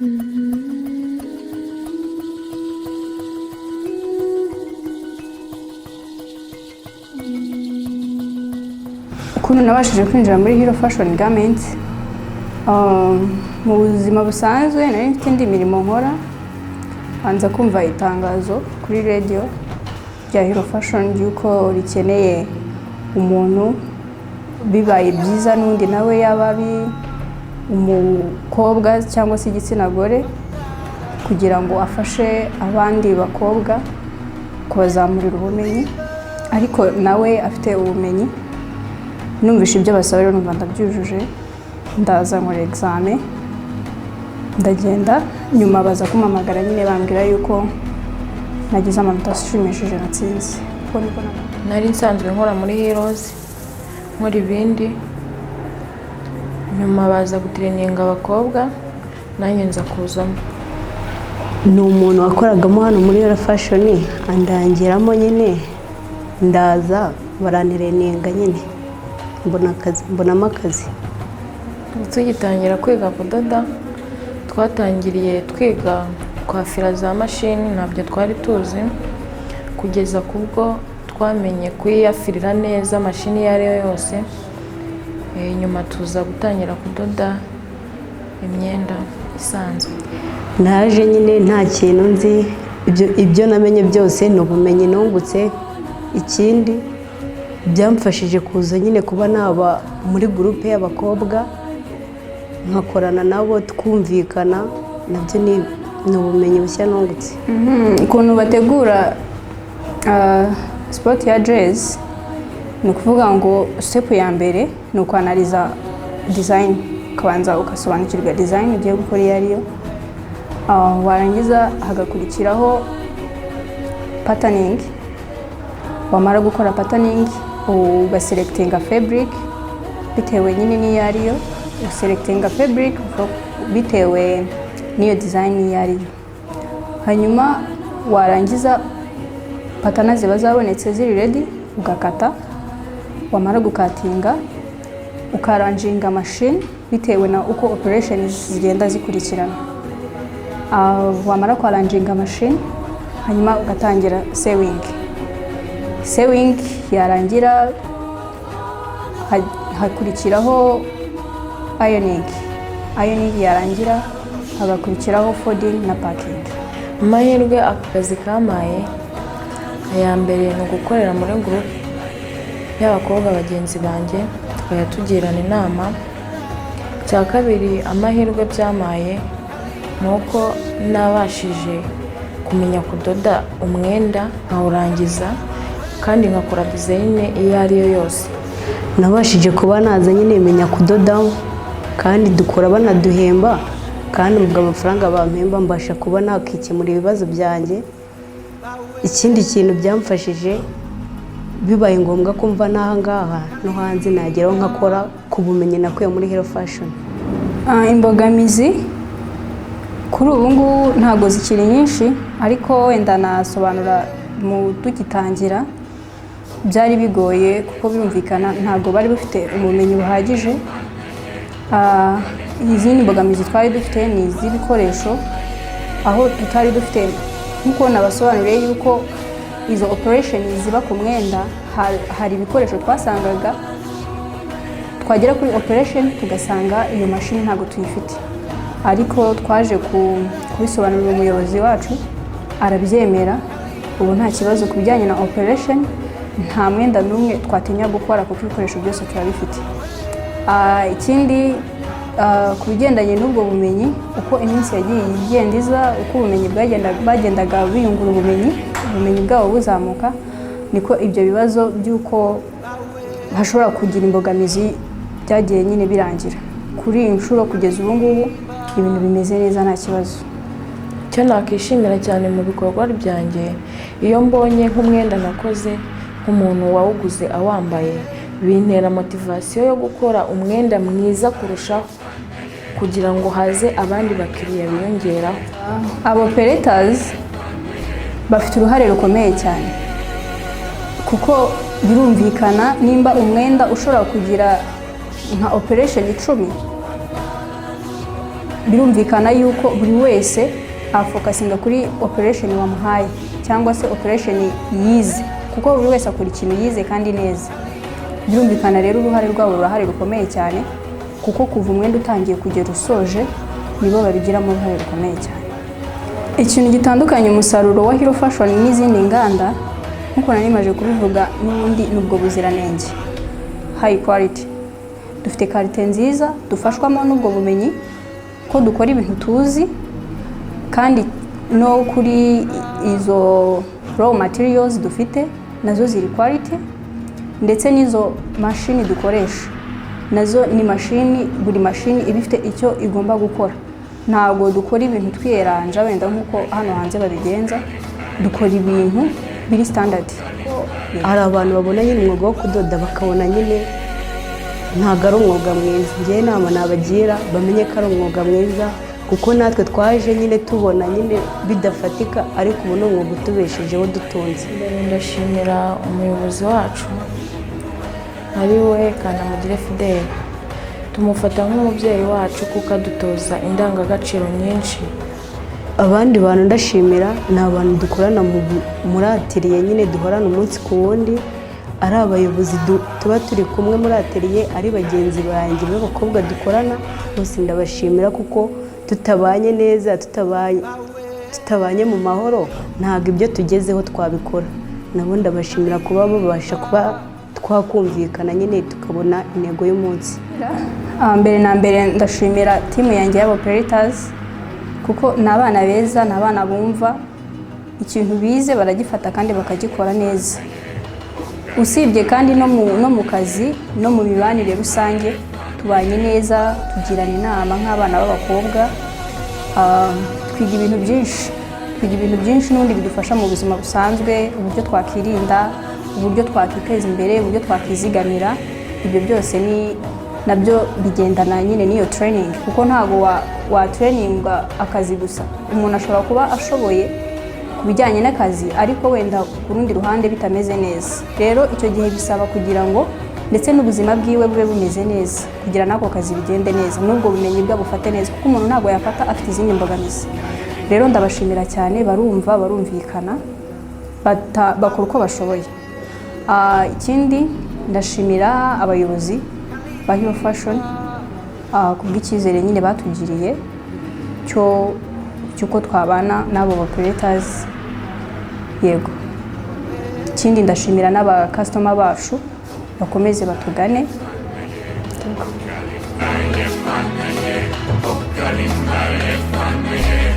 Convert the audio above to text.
Ukuntu nabashije kwinjira muri Hero Fashion Garment, mu buzima busanzwe nari mfite indi mirimo nkora, banza kumva itangazo kuri radio rya Hero Fashion ry'uko rikeneye umuntu, bibaye byiza n'undi nawe yaba ari umukobwa cyangwa se igitsina gore, kugira ngo afashe abandi bakobwa kubazamurira ubumenyi, ariko nawe afite ubumenyi. Numvishe ibyo basaba rero, numva ndabyujuje, ndaza nkora examen, ndagenda. Nyuma baza kumpamagara nyine bambwira yuko nagize amanota ashimishije, natsinze. Uko niko Nari nsanzwe nkora muri Heroes, nkora ibindi. Nyuma baza gutraininga abakobwa, nanjye nza kuzamo. Ni umuntu wakoragamo hano muri Hero Fashion, andangiramo nyine, ndaza barantraininga nyine, mbona akazi, mbonamo akazi. Tugitangira kwiga kudoda, twatangiriye twiga kwafira za mashini, ntabyo twari tuzi, kugeza ku bwo twamenye kuyiyafirira neza mashini iyo ari yo yose. Nyuma tuza gutangira kudoda imyenda isanzwe. Naje nyine nta kintu nzi. Ibyo namenye byose ni ubumenyi nungutse. Ikindi byamfashije kuza nyine kuba naba muri groupe y'abakobwa, nkakorana nabo, twumvikana, nabyo ni ubumenyi bushya nungutse. Ukuntu bategura spot ya dress, ni ukuvuga ngo step ya mbere ni ukwanaliza design, ukabanza ugasobanukirwa design ugiye gukora iyo ariyo. Warangiza hagakurikiraho patterning. Wamara gukora patterning, ugaselectinga fabric bitewe nyine n'iyo ariyo, uselectinga fabric bitewe n'iyo design iyo ariyo. Hanyuma warangiza, pattern ziba zabonetse ziri ready, ugakata. Wamara gukatinga, ukaranjinga machine bitewe na uko operation zigenda zikurikirana. Wamara kwaranjinga machine, hanyuma ugatangira sewing. Sewing yarangira, hakurikiraho ironing. Ironing yarangira, hagakurikiraho folding na packing. Amahirwe aka kazi kampaye, aya mbere ni ugukorera muri groupe y'abakobwa bagenzi banjye, tukajya tugirana inama. Icya kabiri, amahirwe byampaye ni uko nabashije kumenya kudoda umwenda nkawurangiza, kandi nkakora design iyo ari yo yose. Nabashije kuba naza nyine menya kudoda, kandi dukora banaduhemba, kandi ubwo amafaranga bampemba mbasha kuba nakikemura ibibazo byanjye. Ikindi kintu byamfashije, bibaye ngombwa ko mva n'aha ngaha no hanze nageraho nkakora ku bumenyi nakuye muri Hero Fashion. Imbogamizi kuri ubu ngubu ntabwo zikiri nyinshi, ariko wenda nasobanura mu tugitangira byari bigoye, kuko birumvikana ntabwo bari bafite ubumenyi buhagije. Izindi mbogamizi twari dufite ni iz'ibikoresho, aho tutari dufite, nk'uko nabasobanuriye yuko izo operation ziba ku mwenda, hari ibikoresho twasangaga twagera kuri operation tugasanga iyo mashini ntabwo tuyifite. Ariko twaje kubisobanurira umuyobozi wacu, arabyemera. Ubu nta kibazo ku bijyanye na operation, nta mwenda n'umwe twatinya gukora kuko ibikoresho byose turabifite. Ikindi, ku bigendanye n'ubwo bumenyi, uko iminsi yagiye igenda iza, uko ubumenyi bagendaga biyungura ubumenyi, ubumenyi bwabo buzamuka, niko ibyo bibazo by'uko hashobora kugira imbogamizi byagiye nyine birangira. Kuri iyi nshuro, kugeza ubu ngubu, ibintu bimeze neza, nta kibazo. Icyo nakishimira cyane mu bikorwa byanjye, iyo mbonye nk'umwenda nakoze, nk'umuntu wawuguze awambaye, bintera motivation yo gukora umwenda mwiza kurushaho, kugira ngo haze abandi bakiriya biyongeraho. Aba operators bafite uruhare rukomeye cyane, kuko birumvikana nimba umwenda ushobora kugira nka operation 10. Birumvikana yuko buri wese afocusinga kuri operation wamuhaye cyangwa se operation yize, kuko buri wese akora ikintu yize kandi neza. Birumvikana rero, uruhare rwabo rurahari rukomeye cyane, kuko kuva umwenda utangiye kugera usoje nibo babigiramo uruhare rukomeye cyane. Ikintu gitandukanye umusaruro wa Hero Fashion n'izindi nganda, nk'uko nari maje kubivuga n'ubundi, ni ubwo buziranenge, high quality. Dufite qualité nziza dufashwamo n'ubwo bumenyi ko dukora ibintu tuzi, kandi no kuri izo raw materials dufite nazo ziri quality, ndetse n'izo mashini dukoresha nazo ni mashini, buri mashini iba ifite icyo igomba gukora. Ntabwo dukora ibintu twiyeranja wenda nk'uko hano hanze babigenza, dukora ibintu biri standard. Hari abantu babona nyine umwuga wo kudoda bakabona nyine ntabwo ari umwuga mwiza. Ngewe inama nabagira, bamenye ko ari umwuga mwiza, kuko natwe twaje nyine tubona nyine bidafatika, ariko ubu ni umwuga utubeshejeho, dutunze. Mbere ndashimira umuyobozi wacu, ari we Kanamugire Fidele. Tumufata nk'umubyeyi wacu kuko adutoza indangagaciro nyinshi. Abandi bantu ndashimira ni abantu dukorana muri atelier nyine, duhorana umunsi ku wundi, ari abayobozi tuba turi kumwe muri atelier, ari bagenzi banjye b'abakobwa dukorana, bose ndabashimira, kuko tutabanye neza, tutabanye mu mahoro, ntabwo ibyo tugezeho twabikora. Nabo ndabashimira kuba babasha kuba twakumvikana nyine, tukabona intego y'umunsi. Mbere na mbere ndashimira team yanjye y'aba operators, kuko ni abana beza, ni abana bumva ikintu bize baragifata kandi bakagikora neza. Usibye kandi no mu kazi, no mu mibanire rusange tubanye neza, tugirana inama nk'abana b'abakobwa. Twiga ibintu byinshi, twiga ibintu byinshi n'ubundi bidufasha mu buzima busanzwe, uburyo twakirinda, uburyo twakiteza imbere, uburyo twakizigamira. Ibyo byose ni nabyo bigendana nyine n'iyo training, kuko ntabwo wa traininga akazi gusa. Umuntu ashobora kuba ashoboye ku bijyanye n'akazi, ariko wenda ku rundi ruhande bitameze neza. Rero icyo gihe bisaba kugira ngo ndetse n'ubuzima bwiwe bube bumeze neza, kugira n'ako kazi bigende neza, n'ubwo bumenyi bwe bufate neza, kuko umuntu ntabwo yafata afite izindi mbogamizi. Rero ndabashimira cyane, barumva, barumvikana, bakora uko bashoboye. Ikindi ndashimira abayobozi ba Hero Fashion ku bw'icyizere nyine batugiriye cy'uko twabana n'abo operators. Yego, ikindi ndashimira n'aba customer bacu, bakomeze batugane. Yego.